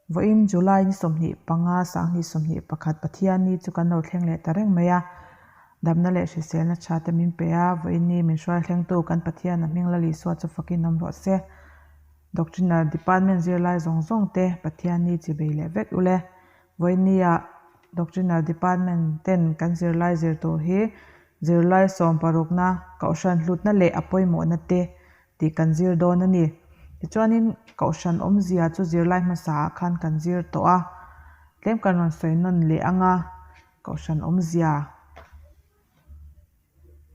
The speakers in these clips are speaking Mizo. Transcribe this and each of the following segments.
Vawiin July ni 25 2021 Pathianni chu kan lo thleng leh ta reng mai a, damna leh hriselna tha te min pe a, vawiin ni min hruai thlengtu kan Pathian a hming Lalisua chu fakin awm rawh se. Doctrinal Department zirlai zawng zawng te Pathianni chi bei leh vek ule. Vawiin nia Doctrinal Department ten kan zirlai zir tur hi zirlai sawmparukna, kohhran hlutna leh a pawimawhna te tih kan zir dawn a ni. Tichuanin Kohhran awmzia chu zirlai hmasaah khan kan zir tawh a, tlem kan rawn sawi nawn leh ang a, Kohhran awmzia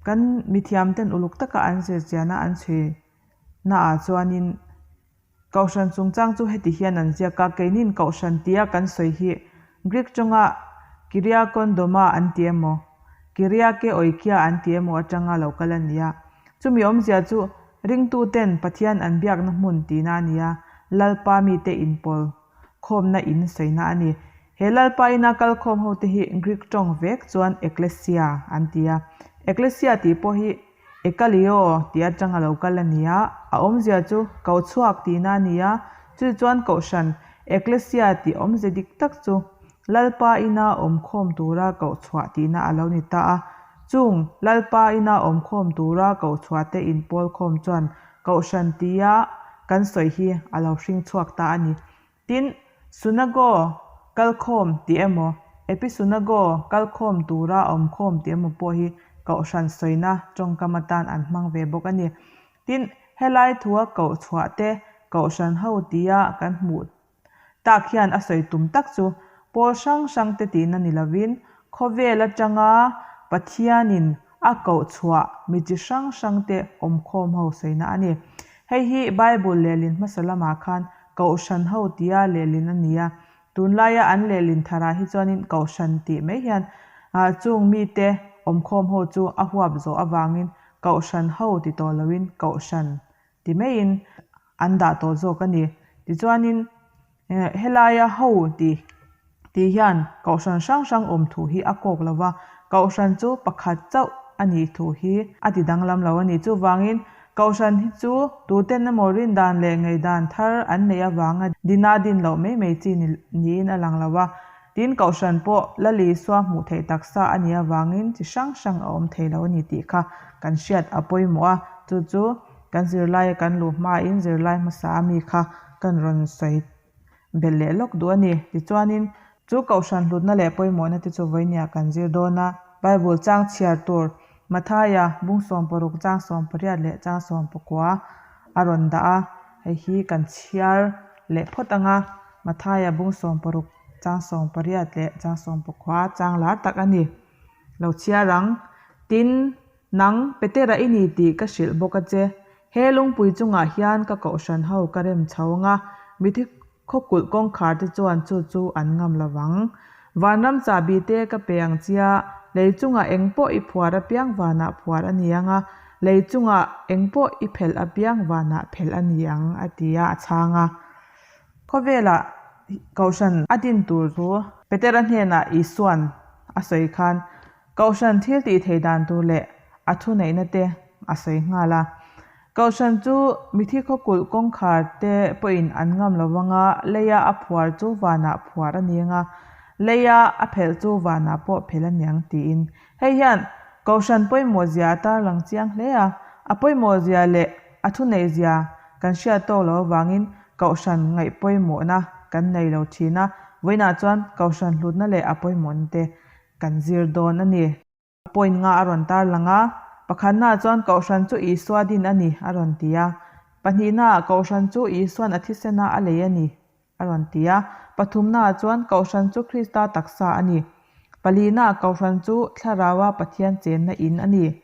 kan mithiam ten uluk taka an zir chiana an chhui naah chuanin Kohhran chungchang chu heti hian an ziak a, keinin Kohhran tia kan sawi hi Greek tawnga Kyriakon Doma an ti emaw, Kyriake Oikia an ti emaw atanga lo kal a ni a. Chumi awmzia chu ringtuten Pathian an biakna hmun tihna a ni a, Lalpa mite inpawl khawmna in sawina a ni. He Lalpa ina kal khawm hote hi Greek tawng vek chuan Ekklesia an ti a. Ekklesia tih pawh hi Ekaleo tih atanga lo kal a ni a, a awmzia chu ko chhuak tihna a ni a, chu chuan Kohhran, Ekklesia tih awmze dik tak chu Lalpa ina awmkhawm tura koh chhuah tihna a lo ni ta a. Chung Lalpa ina awmkhawm tura koh chhuah te inpawl khawm chuan Kohhran tia kan sawi hi a lo hring chhuak ta a ni. Tin, Sunago kalkhawm tih emaw, Episunago kalkhawm tura awmkhawm tih emaw pawh hi Kohhran sawina tawngkam atan an hmang ve bawk a ni. Tin, helai thua koh chhuah te Kohhran ho tia kan hmuh tak hian a sawi tum tak chu pawl hrang hrang te tihna ni lovin khawvel atanga Pathianin a koh chhuah mi chi hrang hrang te awmkhawm ho sawina a ni. Hei hi Bible lehlin hmasa lamah khan Kohhran ho tia lehlin a ni a, tunlaia an lehlin tharah hi chuanin Kohhran tih mai hian chung mite awmkhawm ho chu a huap zawh avangin Kohhran ho ti tawh loin Kohhran ti maiin an dah tawh zawk a ni. Tichuanin helaia ho tih tih hian Kohhran hrang hrang awm thu hi a kawk lo va, Kohhran chu pakhat chauh a nih thu hi a ti danglam lo a ni. Chuvangin Kohhran hi chu tuten emaw rindan leh ngaihdan thar an neih avanga dina din loh mai mai chi niin a lang lo a. Tin, Kohhran pawh Lal Isua hmuh theih taksa a nih avangin chi hrang hrang a awm thei lo a ni tih kha kan hriat a pawimawh a. Chu chu kan zirlaia kan luh hmain zirlai hmasa a mi kha kan rawn sawi belh leh lawk duh a ni. Tichuanin, chu Kohhran hlutna leh pawimawhna te chu vawinia kan zir dawn a, Bible chang chhiar tur Mathaia bung 60 chang 18 leh chang 19 a rawn dah a, hei hi kan chhiar leh phawt ang a, Mathaia bung 60 chang 18 leh chang 19 chang lar tak a ni. Lo chhiar ang. Tin, nang Petera i ni tih ka hrilh bawk a che. He lungpui chungah hian ka kohhran ho ka rem chho ang a, mithi khawkulh kawngkhar te chuan chu chu an ngam lo vang. Vanram chahbi te ka pe ang chia, lei chungah eng pawh i phuar apiang vanah phuar a ni ang a, lei chungah eng pawh i phelh apiang vanah phelh a ni ang, a ti a, a chhang a. Khawvelah kohhran a din tur chu Petera hnenah Isua'n a sawi khan Kohhran thil tih theih dan tur leh a thuneihna te a sawi nghal a. Kohhran chu mithi khawkulh kawngkhar te pawhin an ngam lo vang a, leia a phuar chu vanah phuar a ni ang a, leia a phelh chu vanah pawh phelh a ni ang tiin. Hei hian Kohhran pawimawhzia a tarlang chiang hle a, a pawimawhzia leh a thuneihzia kan hriat tawk lo avangin Kohhran ngaih pawimawhna kan nei lo thin a, vawiinah chuan Kohhran hlutna leh a pawimawhna te kan zir dawn a ni. Point nga a rawn tar lang a, pakhatnaah chuan Kohhran chu Isua din a ni a rawn ti a, pahnihnaah Kohhran chu Isuan a thisena a lei a ni a rawn ti a, pathumnaah chuan Kohhran chu Krista taksa a ni, palihnaah Kohhran chu Thlaraua Pathian chenna in a ni,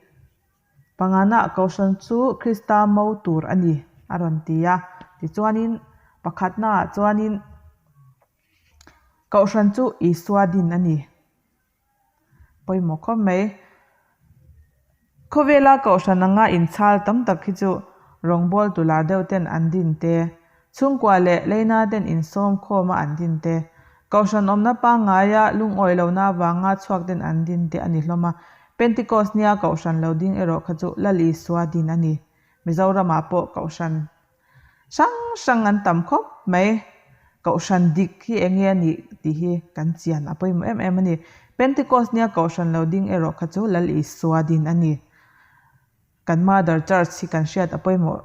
panganaah Kohhran chu Krista mo tur a ni a rawn ti a. Tichuanin pakhatnaah chuanin. Kohhran chu Isua din a ni. Pawimawh khawp mai. Khawvela kohhran anga inchhal tam tak hi chu rawngbawltu lar deuh ten an din te, chhungkua leh leina ten insawm khawma an din te, kohhran awmna pangngaia lungawi lohna avanga chhuak ten an din te a ni hlawm a. Pentecost nia kohhran lo ding erawh kha chu Lal Isua din a ni. Mizoramah pawh kohhran Hrang hrang an tam khawp mai. Kohhran dik hi eng nge a nih tih hi kan chian a pawimawh em em a ni. Pentecost nia Kohhran lo ding erawh kha chu Lal Isua din a ni. Kan Mother Church hi kan hriat a pawimawh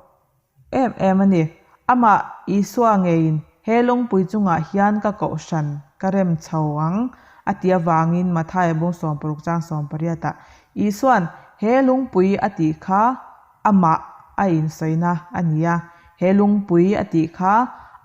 em em a ni. Amah Isua ngeiin he lungpui chungah hian ka Kohhran ka rem chho ang a ti avangin Mathaia bung 60 chang 18 ah Isua'n he lungpui a tih kha Amah a insawina a ni a, he lungpui a tih kha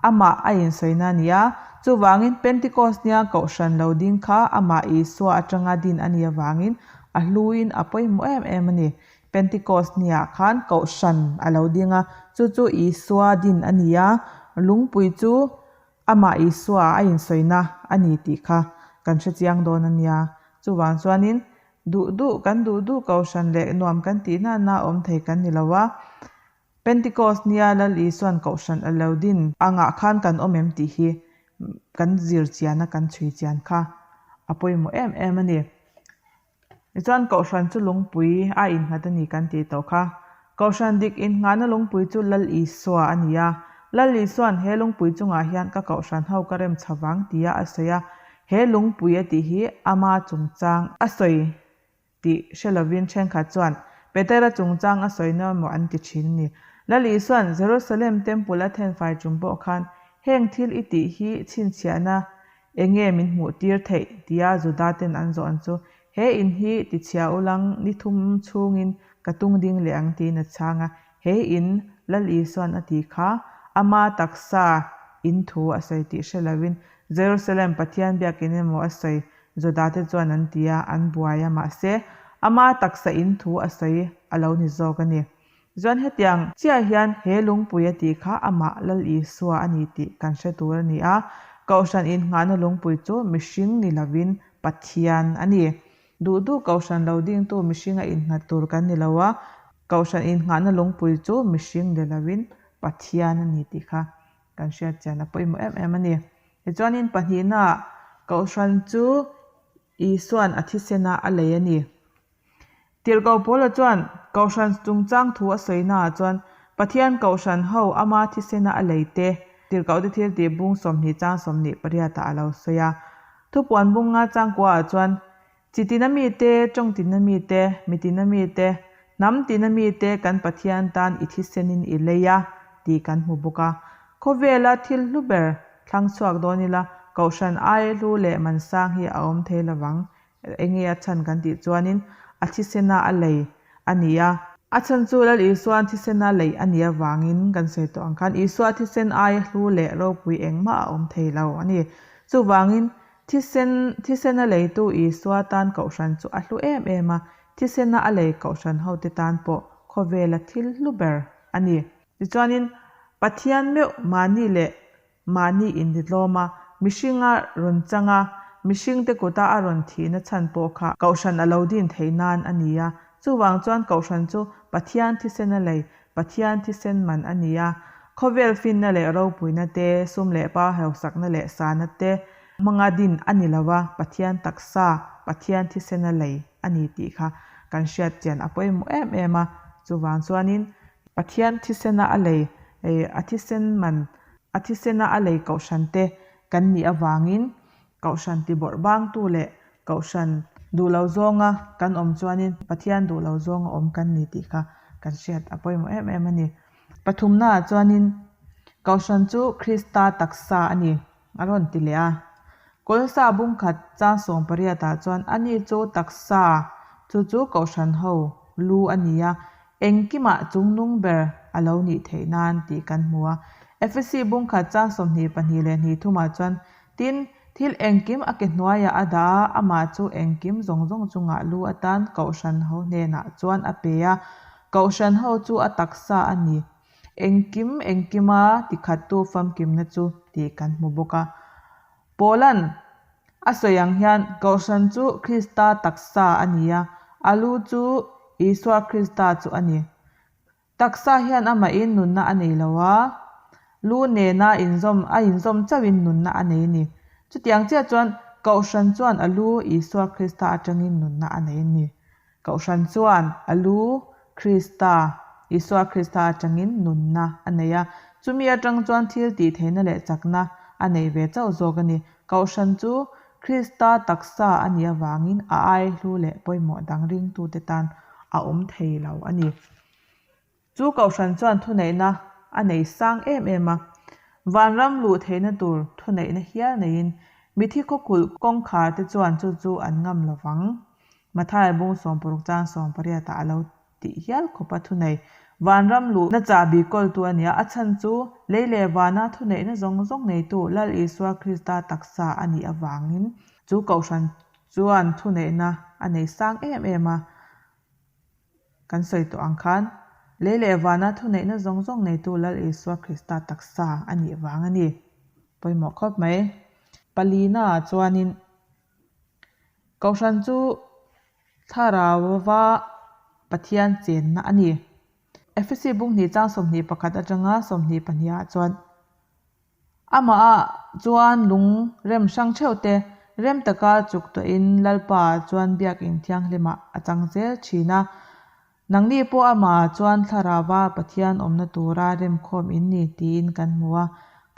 Amah a insawina a ni a. Chuvangin Pentecost nia Kohhran lo ding kha Amah Isua atanga din a nih avangin a hluin a pawimawh em em a ni. Pentecost niah khan Kohhran a lo ding a, chu chu Isua din a ni a, lungpui chu Amah Isua a insawina a ni tih kha kan hre chiang dawn a nia. Chuvang chuanin duh duh kan duh duh Kohhran leh nuam kan tih nana awm thei kan ni lo a. Pentecost nia Lal Isua'n Kohhran a lo din angah khan kan awm em tih hi kan zir chian a kan chhui chian kha a pawimawh em em a ni. Tichuan Kohhran chu lungpui a innghat a ni kan tih tawh kha. Kohhran dik innghahna lungpui chu Lal Isua a ni a. Lal Isua'n he lungpui chungah hian ka Kohhran ho ka rem chha vang tia a sawi a. He lungpui a tih hi ama chungchang a sawi tih hre lovin thenkhat chuan Petera chungchang a sawi na emaw an ti thin a ni. Lal Isua'n Jerusalem Temple a thenfai tum pawh khan heng thil i tih hi chhinchhiahna Enge min hmuh tir theih? tia Juda ten an zawh an chu, He in hi tichhia ulang ni thum chhungin ka tung ding leh ang tiin a chhang a. He in, Lal Isua'n a ti kha, ama taksa in thu a sawi tih hre loin Jerusalem Pathian biakin emaw a sawi Juda te chuan an ti a, an buai a, mahse, ama taksa in thu a sawi a lo ni zawk a ni. Chuan hetiang chiah hian he lungpui a tih kha amah Lal Isua a ni tih kan hre tur a ni a, Kohhran innghahna lungpui chu mihring ni lovin Pathian a ni. Duh duh Kohhran lo dingtu mihringa innghat tur kan ni lo a, Kohhran innghahna lungpui chu mihring ni lovin Pathian a ni tih kha kan hriat chian a pawimawh em em a ni. Tichuanin pahnihnaah Kohhran chu Isua'n a thisena a lei a ni. Tirhkoh Paula chuan Kohhran chungchang thu a sawi naah chuan Pathian Kohhran ho ama thisena a lei te Tirhkohte thil tih bung 20 chang 28 ah a lo sawi a. Thupuan bung nga chang kua ah chuan Chi tina mite, tawng tina mite, mi tina mite, hnam tina mite kan Pathian tan i thisenin i lei a tih kan hmu bawk a. Khawvela thil hlu ber thlang chhuak dawn ila Kohhran aia hlu leh mansang hi a awm thei lovang Enge a chhan kan tih chuanin a thisena a lei a ni a. A chhan chu Lal Isua'n thisena lei a nih avangin kan sawi tawh ang khan Isua thisen aia hlu leh ropui engmah a awm thei lo a ni. Chuvangin thisen thisena leitu Isua tan kohhran chu a hlu em em a, thisena a lei kohhran hote tan pawh khawvela thil hlu ber a ni. Tichuanin Pathian meuh mahni leh Mahni intitlawm a, mihringa rawn chang a, mihringte kuta a rawn thihna chhan pawh kha Kohhran a lo din theih nan a ni a. Chuvang chuan Kohhran chu Pathian thisen a lei, Pathian thisen man a ni a. Khawvel finna leh ropuina te, sum leh pa hausakna leh sana te hmanga din a ni lo a, Pathian taksa, Pathian thisen a lei a ni tih kha kan hriat chian a pawimawh em em a. Chuvang chuanin Pathian thisena a lei, a thisen man A thisena a lei kohhran te kan nih avangin kohhran ti bawrh bangtu leh kohhran duh lo zawnga kan awm chuanin Pathian duh lo zawnga awm kan ni tih kha kan hriat a pawimawh em em a ni. Pathumnaah chuanin kohhran chu Krista taksa a ni a rawn ti leh a. Kawlsa bungkhat chang 18 ah chuan ani chu taksa chu chu kohhran ho lu a ni a, Engkimah chungnung ber a lo nih theih nan tih kan hmu a. Efesi bungkhat chang 22 leh hnih thumah chuan, Tin, thil engkim a ke hnuaiah a dah a, amah chu engkim zawng zawng chungah lu atan Kohhran ho hnenah chuan a pe a. Kohhran ho chu a taksa a ni. Engkim engkima tikhattu famkimna chu tih kan hmu bawk a. Paula'n a sawi ang hian Kohhran chu Krista taksa a ni a, a lu chu Isua Krista chu a ni. Taksa hian amahin nunna a nei lo a, lu nena inzawm a inzawm chauhin nunna a nei a ni. Chutiang chiah chuan Kohhran chuan a lu Isua Krista atangin nunna a nei a ni. Kohhran chuan a lu Krista, Isua Krista atangin nunna a nei a, chumi atang chuan thil tih theihna leh chakna a nei ve chauh zawk a ni. Kohhran chu Krista taksa a nih avangin a ai hlu leh pawimawh dang ringtute tan a awm thei lo a ni. Chu kohhran chuan thuneihna a nei sang em em a, vanram luh theihna tur thuneihna hial neiin mithi khawkulh kawngkhar te chuan chu chu an ngam lo vang. Matthai bung sawmparuk chang sawmpariatah a lo tih hial khawpa thunei vanram luhna chahbi kawltu a nia, a chhan chu lei leh vana thuneihna zawng zawng neitu Lal Isua Krista taksa a nih avangin chu kohhran chuan thuneihna a nei sang em em a. Kan sawi tawh ang khan, lei leh vana thuneihna zawng zawng neitu Lal Isua Krista taksa a nih vang a ni. Pawimawh khawp mai. Palina ah chuanin Kohhran chu Thlarauva Pathian chenna a ni. Efesi bung hnih chang 21 atanga 22 ah chuan Amah ah chuan lung rem hrang theuh te rem taka chuk tawhin Lalpa ah chuan biakinn thianghlimah a chang zel thin a. Nangni pawh amah ah chuan Thlarauva Pathian awmna tura remkhawm in ni tiin kan hmu a.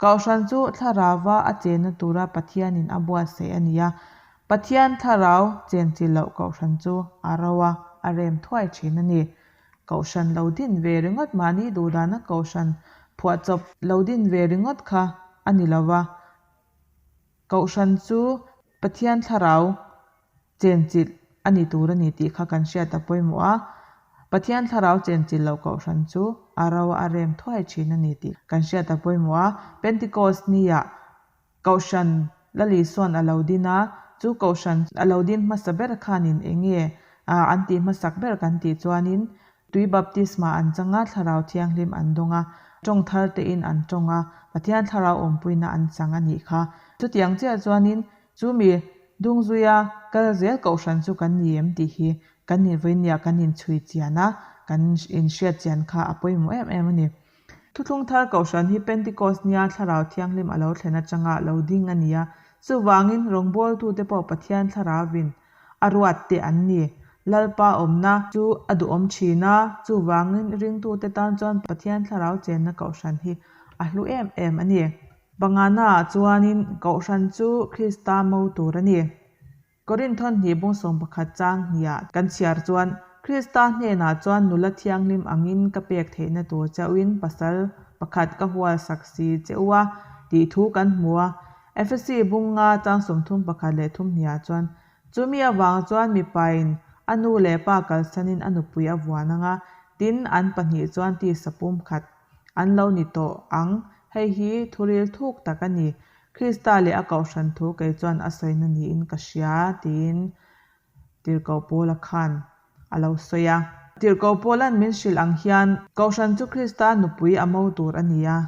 Kohhran chu Thlarauva a chenna tura Pathianin a buatsaih a ni a. Pathian Thlarau chenchilh loh Kohhran chu a ro a, a rem thuai thin a ni. Kohhran lo din ve ringawt mahni duhdana Kohhran phuahchawp lo din ve ringawt kha a ni lo va. Kohhran chu Pathian Thlarau chenchilh a ni tur a ni tih kha kan hriat a pawimawh a. Pathian Thlarau chenchilh loh Kohhran chu a ro a rem thuai thin a ni tih kan hriat a pawimawh a. Pentecost niah Kohhran Lalisuan a lo din a, chu Kohhran a lo din hmasa ber khanin eng nge an tih hmasak ber kan tih chuanin tui baptisma an chang a, Thlarau Thianghlim an dawng a, tawng thar tein an tawng a, Pathian Thlarau awmpuina an chang a nih kha. Chutiang chiah chuanin chu mi dungzuia kal zel Kohhran chu kan ni em tih hi kan invawinia kan inchhui chian a, kan inhriat chian kha a pawimawh em em a ni. Thuthlung thar Kohhran hi Pentecost nia Thlarau Thianghlim a lo thlen atanga lo ding a ni a, chuvangin rawngbawltute pawh Pathian Thlarauvin a ruat te an ni. Lalpa awmna chu a duhawm thin a, chuvangin ringtute tan chuan Pathian Thlarau chenna Kohhran hi a hlu em em a ni. Pangana-ah chuanin Kohhran chu Krista mo tur a ni. Korinthon hnih bung 11 chang hniah kan chhiar chuan, Krista hnenah chuan nula thianghlim angin ka pek theihna tur chauhin pasal pakhat ka hual sak si che u a, tih thu kan hmu a. Efesi bung nga chang 31 leh thum hniah chuan, Chumi avang chuan mipain a nu leh pa kalsanin a nupui a vuan ang a, tin an pahnih chuan tisa pum khat an lo ni tawh ang, hei hi thuril thuk tak a ni. Krista leh a kohhran thu kei chuan a sawina niin ka hria, tiin Tirhkoh Paula khan a lo sawi a. Tirhkoh Paula'n min hrilh ang hian kohhran chu Krista nupui a mo tur a ni a.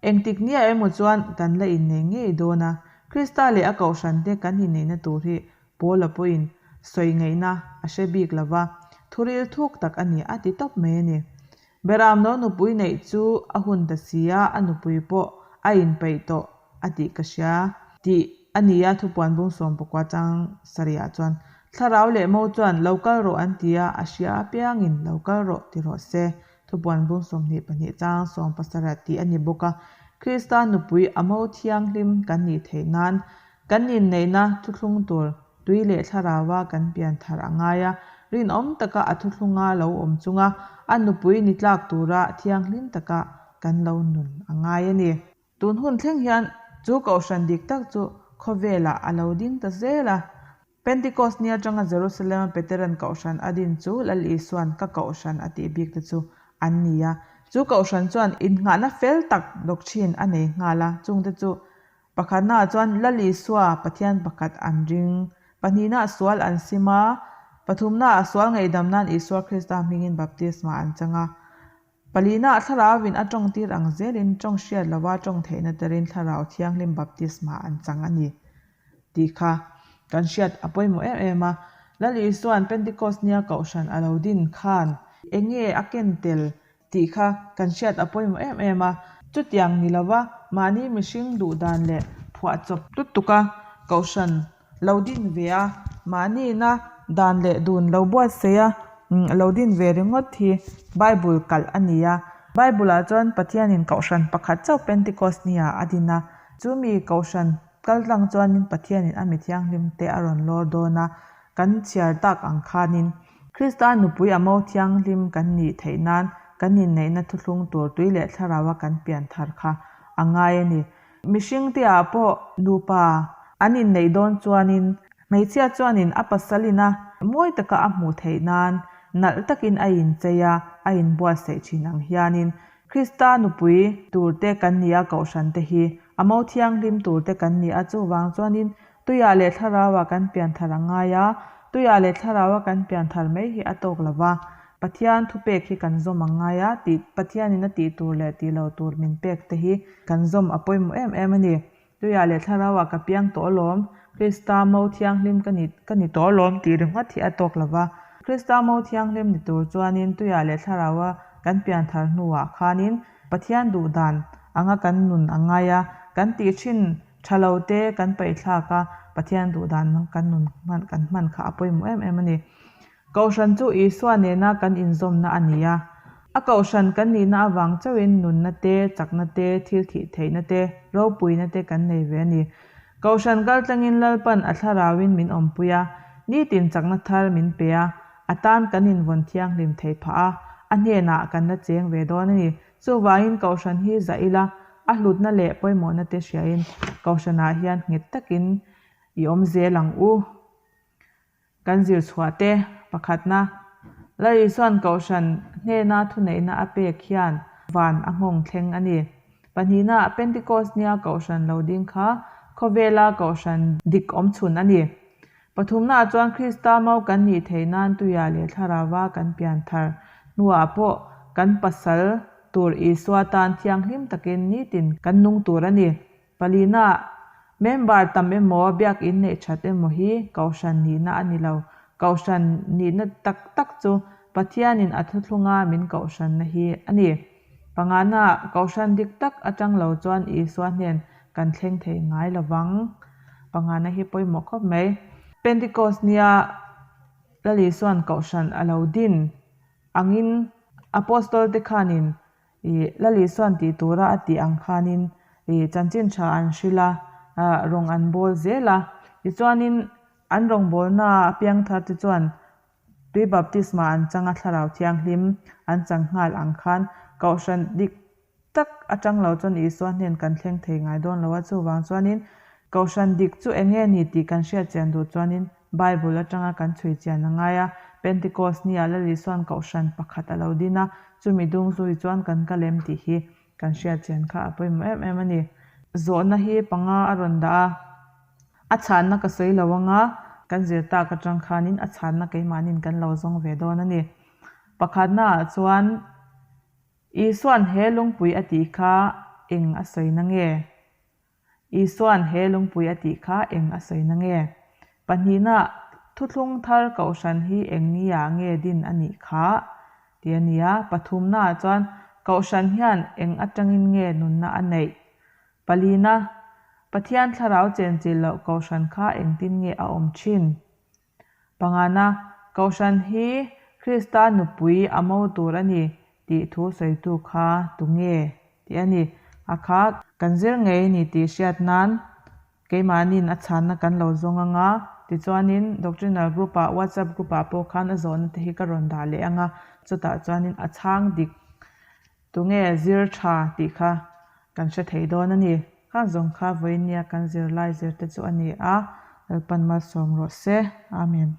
Engtik nia emaw chuan kan la innei ngei dawn a, Krista leh a kohhrante kan inneihna tur hi Paula pawhin sawi ngaihna a hre bik lo va, thuril thuk tak a ni a ti tawp mai a ni. Beramno nupui neih chu a hun ta si a, a nupui pawh a inpeih tawh a tih ka hria tih a ni a, thupuan bung 19 chang sarihah chuan Thlarau leh mo chuan lo kal rawh an ti a, a hria apiangin lo kal rawh ti rawh se, thupuan bung 22 chang 17 tih a ni bawk a. Krista nupui a mo thianghlim kan nih theih nan kan inneihna thuthlung tur Tui leh thlaraua kan pian thar a ngai a, rinawm taka a thuthlunga lo awm chunga a nupui ni tlak tura thianghlim taka kan lo nun a ngai a ni. Tun hun thleng hian chu kohhran dik tak chu khawvelah a lo ding ta zel a. Pentecost ni atanga Jerusalem-a Peteran kohhran a din chu Lal Isua'n ka kohhran a tih bik te chu an ni a. Chu kohhran chuan innghahna fel tak doctrine a nei nghal a, chungte chu Pakhatnaah chuan Lal Isua, Pathian pakhat an ring. Pahnihnaah sual an sim a, pathumnaah sual ngaihdam nan Isua Krista hmingin baptisma an chang a. Palinaah Thlarauvin a tawngtir ang zelin tawng hriat lova tawng theihna terin Thlarau Thianghlim baptisma an chang a ni tih kha kan hriat a pawimawh em em a. Lal Isua'n Pentecost nia Kohhran a lo din khan eng nge a ken tel tih kha kan hriat a pawimawh em em a. Chutiang ni lova mahni mihring duh dan leh phuahchawp lutuk a kohhran lo din ve a, mahniina dan leh dun lo buatsaih a lo din ve ringawt hi Bible kalh a ni a. Bible-ah chuan Pathianin kohhran pakhat chauh Pentecost nia a din a. Chu mi Kohhran kaltlang chuanin Pathianin a mi thianghlimte a rawn lawr dawn a, kan chhiar tak ang khanin Krista nupui a mo thianghlim kan nih theih nan kan inneihna thuthlung tur tui leh thlaraua kan pian thar kha a ngai a ni. Mihringte ah pawh nupa an inneih dawn chuanin hmeichhia chuanin a pasal ina mawi taka a hmuh theih nan nalh takin a inchei a, a inbuatsaih thin ang hianin Krista nupui turte kan ni a, Kohhrante hi a mo thianghlim turte kan ni a, chuvang chuanin tuiah leh thlarauah kan pianthar a ngai a, tuiah leh thlaraua kan pianthar mai hi a tawk lo va, Pathian thupek hi kan zawm a ngai a, tih Pathianin a tih tur leh tih lo tur min pek te hi kan zawm a pawimawh em em a ni. Tuiah leh thlarauah ka piang tawh alawm, Krista mo thianghlim ka ni ka ni tawh alawm tih ringawt hi a tawk lo va. Krista mo thianghlim ni tur chuanin tuiah leh thlaraua kan pian thar hnuah khanin Pathian duh dan anga kan nun a ngai a, kan tih thin tha lo te kan paihthlak a, Pathian duh dan ang kan nun hman kan hman kha a pawimawh em em a ni. Kohhran chu Isua nena kan inzawmna a ni a. A kohhran kan nihna avang chauhin nunna te, chakna te, thil thih theihna te, ropuina te kan nei ve a ni. Kohhran kaltlangin Lalpan a thlarauin min awmpui a, nitin chakna thar min pe a, a tan kan invawn thianghlim theih phah a, a hnenah kan la cheng ve dawn a ni. Chuvangin kohhran hi zah ila, a hlutna leh pawimawhna te hriain kohhranah hian nghet takin i awm zel ang u. Kan zir chhuah te, pakhatna, Lal Isua'n Kohhran hnena thuneihna a pek hian van a nghawng thleng a ni. Pahnihna, Pentecost nia Kohhran lo ding kha khawvela Kohhran dik awm chhun a ni. Pathumnaah chuan Krista mau kan nih theih nan tuia leh thlarauva kan pian thar hnuah pawh kan pasal tur Isua tan thianghlim takin nitin kan nung tur a ni. Palina, Member tam emaw, biakinn neih that emaw hi Kohhran nihna a ni lo. Kohhran nihna tak tak chu Pathianin a thuthlunga min Kohhranna hi a ni. Pangana, Kohhran dik tak atang lo chuan Isua hnen kan thleng thei ngai lo vang. Pangana hi pawimawh khawp mai. Pentecost nia Lal Isua'n Kohhran a lo din angin Apostol te khanin Ih, Lal Isua'n tih tura a tih ang khanin ih chanchin tha an hrilh a, rawng an bawl zel a. Tichuanin an rawngbawlna a piang thar te chuan tui baptisma an chang a, thlarau thianghlim an chang nghal ang khan Kohhran dik tak atang lo chuan Isua hnen kan thleng thei ngai dawn lo a, chuvang chuanin Kohhran dik chu eng nge ni tih kan hriat chian duh chuanin Bible atanga kan chhui chian a ngai a, Pentecost nia Lal Isua'n Kohhran pakhat a lo din a, chumi dung zui chuan kan kal em tih hi kan hriat chian kha a pawimawh em em a ni. Zawhna hi panga a rawn dah a, a chhanna ka sawi lo anga kan zir tak atang khanin a chhanna keimahnin kan lo zawng ve dawn a ni. Pakhatnaah chuan Isua'n he lungpui a tih kha eng a sawi na nge? Isua'n he lungpui a tih kha eng a sawi na nge? Pahnihna, thuthlung thar Kohhran hi eng nia nge din a nih kha? tih a ni a. Pathumnaah chuan Kohhran hian eng atangin nge nunna a neih? Palina, Pathian thlarau chenchilh loh Kohhran kha engtin nge a awm thin? Pangana, Kohhran hi Krista nupui a mo tur a ni tih thu sawitu kha tu nge tih a ni. A kha kan zir ngei a ni tih hriat nan keimahniin a chhanna kan lo zawng anga, tichuanin Doctrinal Group ah WhatsApp group ah pawh khan a zawhna te hi ka rawn dah leh anga, chutah chuanin a chhang dik Tunge zir tha tih kha kan hre thei dawn a ni. Khan zawng kha vawiin nia kan zirlai zir te chu a ni a, Lalpan malsawm rawh se. Amen.